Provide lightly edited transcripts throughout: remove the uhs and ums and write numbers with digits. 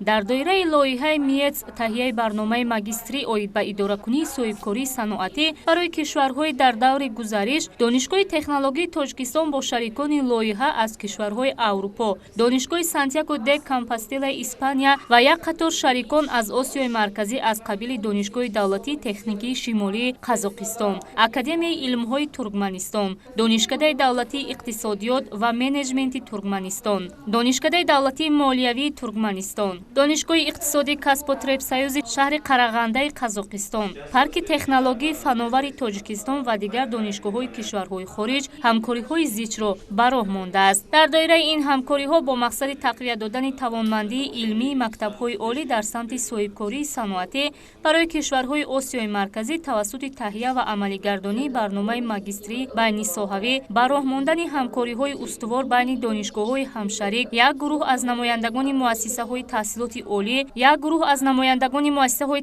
Дар доираи лоиҳаи МИЭЦ таҳияи барномаи магистрӣ оид ба идоракунии соҳибкории саноатӣ барои кишварҳои дар даври гузариш, Донишгоҳи технологии Тоҷикистон бо шарикони лоиҳа аз кишварҳои Аврупо, Донишгоҳи Сантьяго де Компостелаи Испания ва як қатор шарикон аз Осиёи Марказӣ аз қабили Донишгоҳи давлатии техникии Шимолии Қазоқистон, Академияи илмҳои Туркманистон, Донишкадаи давлатии иқтисодиёт ва менеҷменти Туркманистон, Донишкадаи давлатии молиявии Туркманистон, Донишгоҳи иқтисодии Казпотребсоюзи шаҳри Қарағандаи Қазоқистон, Парки технологии фановари Тоҷикистон ва дигар донишгоҳҳои кишварҳои хориҷ ҳамкориҳои зичро ба роҳ мондааст. Дар доираи ин ҳамкориҳо бо мақсади тақвият додани тавонмандии илмии мактабҳои олӣ дар самти соҳибкории саноатӣ барои кишварҳои Осиёи Марказӣ тавассути таҳия ва амалигардонии барномаи магистрии байнисоҳавӣ, ба роҳ мондани ҳамкориҳои устувор байни донишгоҳҳои ҳамшарик, як гурӯҳ аз намояндагони муассисаҳои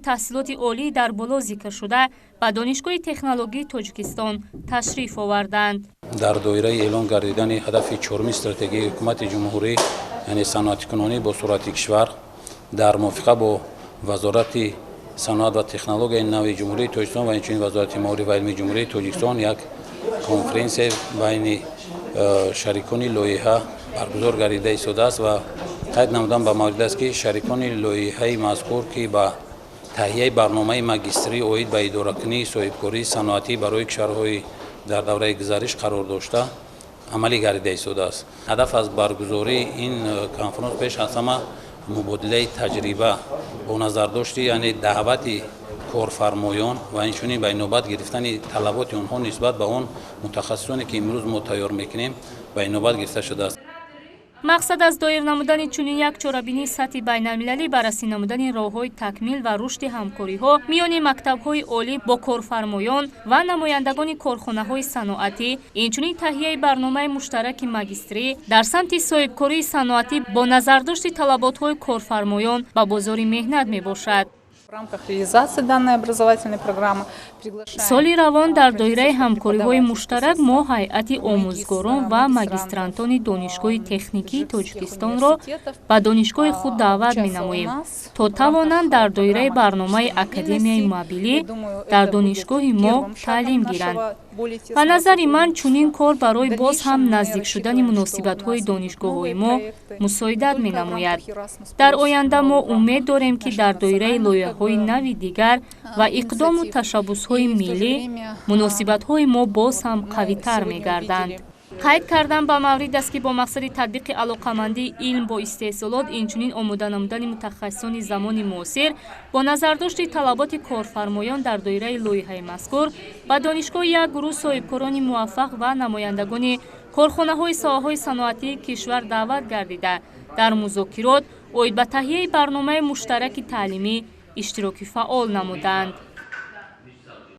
таҳсилоти олӣ дар боло зикршуда ба Донишгоҳи технологии Тоҷикистон ташриф оварданд. Дар доираи эълон гардидани ҳадафи чоруми стратегияи ҳукумати ҷумҳурӣ, яъне саноатикунонӣ бо суръати кишвар, дар мувофиқа бо Вазорати саноат ва технологияи нави Ҷумҳурии Тоҷикистон ва инчунин Вазорати маориф ва илми Ҷумҳурии Тоҷикистон як конференсия байни шарикони лоиҳа баргузор гардида истодааст. Ва қайд намудан ба маврид аст, ки шарикони лоиҳаи мазкур, ки ба таҳияи барномаи магистрӣ оид ба идоракунии соҳибкории саноатӣ барои кишварҳои дар давраи гузариш қарор дошта амалӣ гардида истодааст. Ҳадаф аз баргузории ин конференс пеш аз ҳама мубодилаи таҷриба бо назардошти, яъне даъвати корфармоён ва инчунин ба инобат гирифтани талаботи онҳо нисбат ба он мутахассисоне, ки имрӯз мо тайёр мекунем, ба инобат гирифта шудааст. Мақсад аз доир намудани чунин як чорабинии сатҳи байналмилалӣ баррасӣ намудани роҳҳои такмил ва рушди ҳамкориҳо миёни мактабҳои олӣ бо корфармоён ва намояндагони корхонаҳои саноатӣ, инчунин таҳияи барномаи муштараки магистрӣ дар самти соҳибкории саноатӣ бо назардошти талаботҳои корфармоён ба бозори меҳнат мебошад. В рамках реализации данной образовательной программы приглашаем Соли равон дар доираи ҳамкориҳои муштарак мо ҳайати омӯзгорон ва магистрантони Донишгоҳи техникии Тоҷикистонро ба донишгоҳи худ даъват менамоем, то тавонанд дар доираи барномаи академияи мобилӣ дар донишгоҳи мо таълим гиранд. Ба назари ман, чунин кор барои боз ҳам наздик шудани муносибатҳои донишгоҳҳои мо мусоидат менамояд. Дар оянда мо умед дорем, ки дар доираи лоиҳаҳои нави дигар ва иқдому ташаббусҳои миллӣ муносибатҳои мо боз ҳам қавитар мегарданд. Қайд кардан ба маврид аст, ки бо мақсади татбиқи алоқамандии илм бо истеҳсолот, инчунин омода намудани мутахассисони замони муосир бо назардошти талаботи корфармоён, дар доираи лоиҳаи мазкур ба донишгоҳ як гурӯҳ соҳибкорони муваффақ ва намояндагони корхонаҳои соҳаҳои саноатии кишвар даъват гардида, дар музокирот оид ба таҳияи барномаи муштараки таълимӣ иштироки фаъол намуданд.